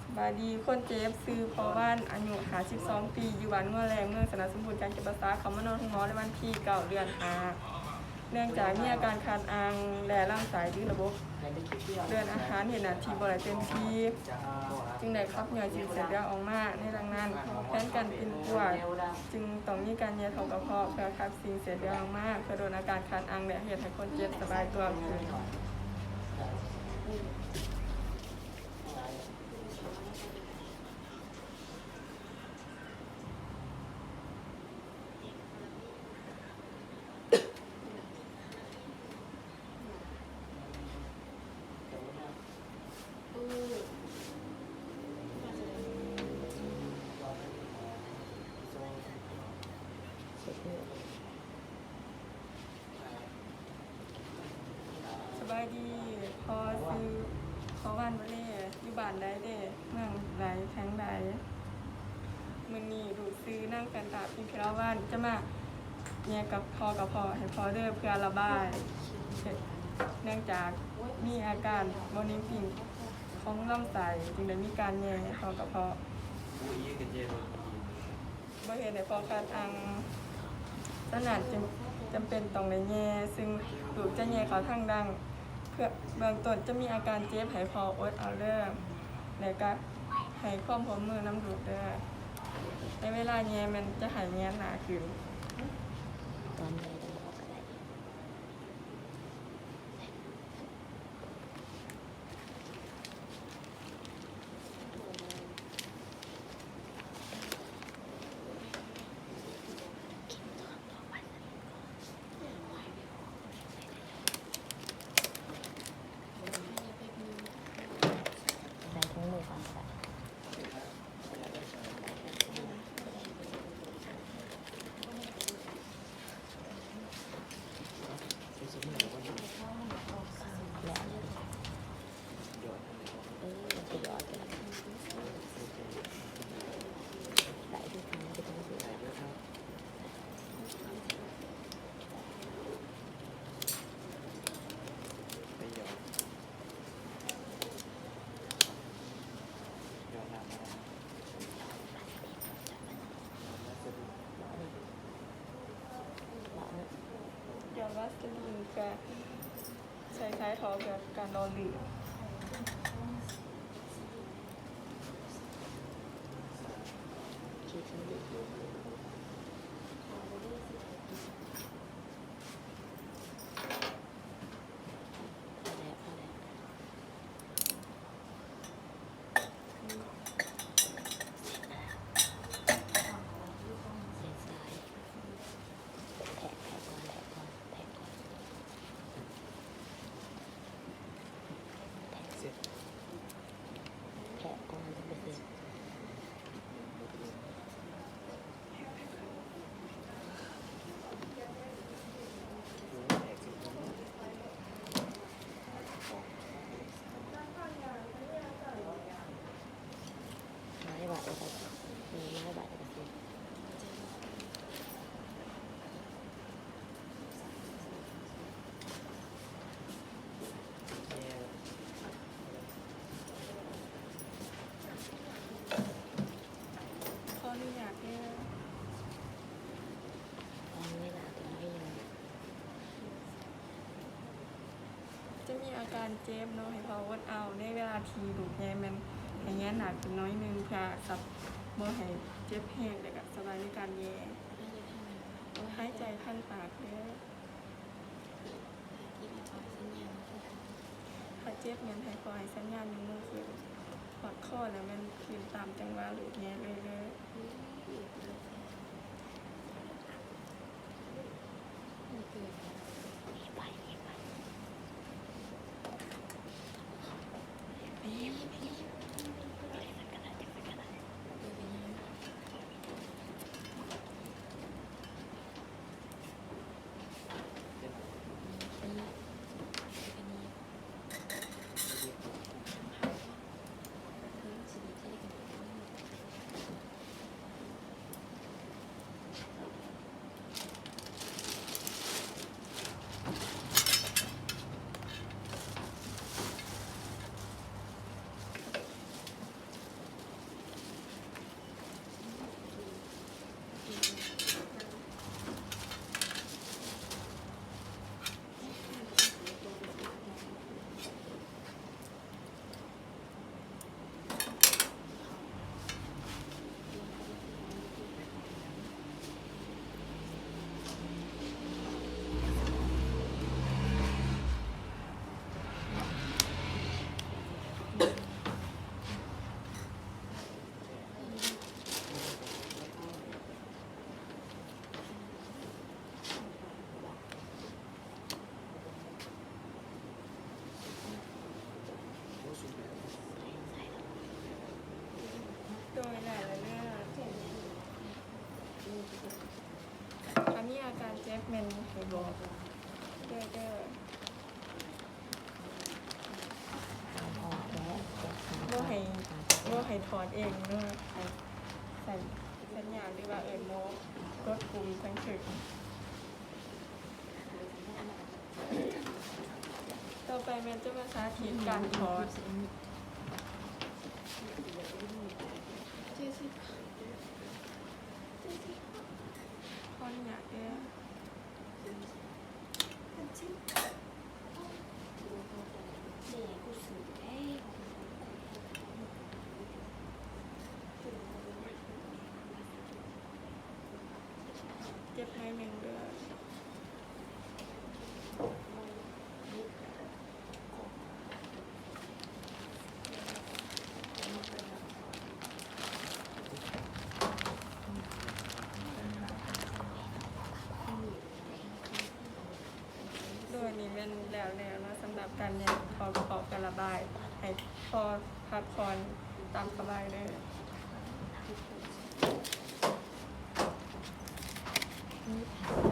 ສະບາຍດີ, ຄົນເຈັບຊື່ ພໍ່ວານ ອາຍຸຫ້າສິບສອງປີ ຢູ່ບ້ານງົວແລງ ເມືອງຊະນະສົມບູນ ແຂວງຈຳປາສັກ ເຂົ້າມານອນໂຮງໝໍໃນວັນທີເກົ້າ ເດືອນຫ້າ ເນື່ອງຈາກມີອາການຂາດອ່າງ ແລະ ລຳໄສ້ ຫຼື ລະບົບເດີນອາຫານເຮັດໜ້າທີ່ບໍ່ໄດ້ເຕັມທີ່ ຈຶ່ງໄດ້ຂັບຍ່ອຍສິ່ງເສດເຫຼືອອອກມາ. ໃນດັ່ງນັ້ນ ແຜນການປິ່ນປົວຈຶ່ງຕ້ອງມີການແຍ່ທໍ່ກະເພາະ ເພື່ອຂັບສິ່ງເສດເຫຼືອອອກມາ ເພື່ອຫຼຸດອາການຂາດອ່າງ ແລະ ເຮັດໃຫ້ຄົນເຈັບສະບາຍຕົວຂຶ້ນ. ສະບາຍດີ, ພໍ່ຊື່ ພໍ່ວານ ວະເລ ຢູ່ບ້ານໃດເດ? ເມືອງໃດ? ແຂວງໃດ? ມື້ນີ້ລູກຊື່ນາງ ແຟນຕາ ພິມພິລາວັນ ຈະມາແຍ່ກະເພາະ ກະເພາະໃຫ້ພໍ່ເດີ ເພື່ອລະບາຍ ເນື່ອງຈາກມີອາການບໍ່ເໜັງຕີງຂອງລຳໄສ້ ຈຶ່ງໄດ້ມີການແຍ່ເພາະກະເພາະ. ບໍ່ເຮັດໃຫ້ພໍ່ຂາດອ່າງ, ສະນັ້ນຈຶ່ງຈຳເປັນຕ້ອງໄດ້ແຍ່, ຊຶ່ງລູກຈະແຍ່ເຂົ້າທາງດັງ. ເບື້ອງຕົ້ນຈະມີອາການເຈັບ ໃຫ້ພໍ່ອົດເອົາເດີ ແລະ ກະໃຫ້ຄວາມຮ່ວມມືນຳລູກເດີ. ໃນເວລາແຍ່ແມ່ນຈະໃຫ້ແຫງນໜ້າຂຶ້ນ. ຕອນແຍ່ ໃສ່ຖົງມືກ່ອນກະໄດ້. ຢອດວາສະລີນກະໃສ່ທ້າຍທໍ່ເພື່ອການຫຼໍ່ລື່ນ. ຂໍອະນຸຍາດເດີ. ຈະມີອາການເຈັບເນາະ ໃຫ້ພໍ່ອົດເອົາ. ໃນເວລາທີ່ລູກແຍ່ແມ່ນໃຫ້ແຫງນໜ້າຂຶ້ນໜ້ອຍໜຶ່ງ ເພື່ອສັບ ບໍ່ໃຫ້ເຈັບແຮງ ແລະກະສະບາຍໃນການແຍ່. ຫາຍໃຈຜ່ານປາກເດີ. ຖ້າເຈັບແມ່ນໃຫ້ພໍ່ໃຫ້ສັນຍານຍົກມືຂຶ້ນ. ຮອດຄໍແລ້ວແມ່ນຂຶ້ນຕາມຈັງຫວະລູກແຍ່ເລີຍເດີ. ແມ່ນໃຫ້ບອກເດີ ເດີ ບໍ່ໃຫ້ ບໍ່ໃຫ້ຖອດເອງເດີ ໃສ່ສັນຍານ ຫຼືວ່າເອີ້ນໝໍ ກົດປຸ່ມຈັ່ງຊີ້. ຕໍ່ໄປແມ່ນຈະມາສາທິດການຖອດ. ຂໍອະນຸຍາດເດີ. ເຈັບໜ້ອຍໜຶ່ງເດີ. ໂດຍ ນີ້ແມ່ນແລ້ວແລ້ວເນາະ ສຳລັບການຍ່າງເຂົ້າຂອບການລະບາຍ ໃຫ້ພໍພັກຜ່ອນຕາມສະບາຍເດີ. ມີ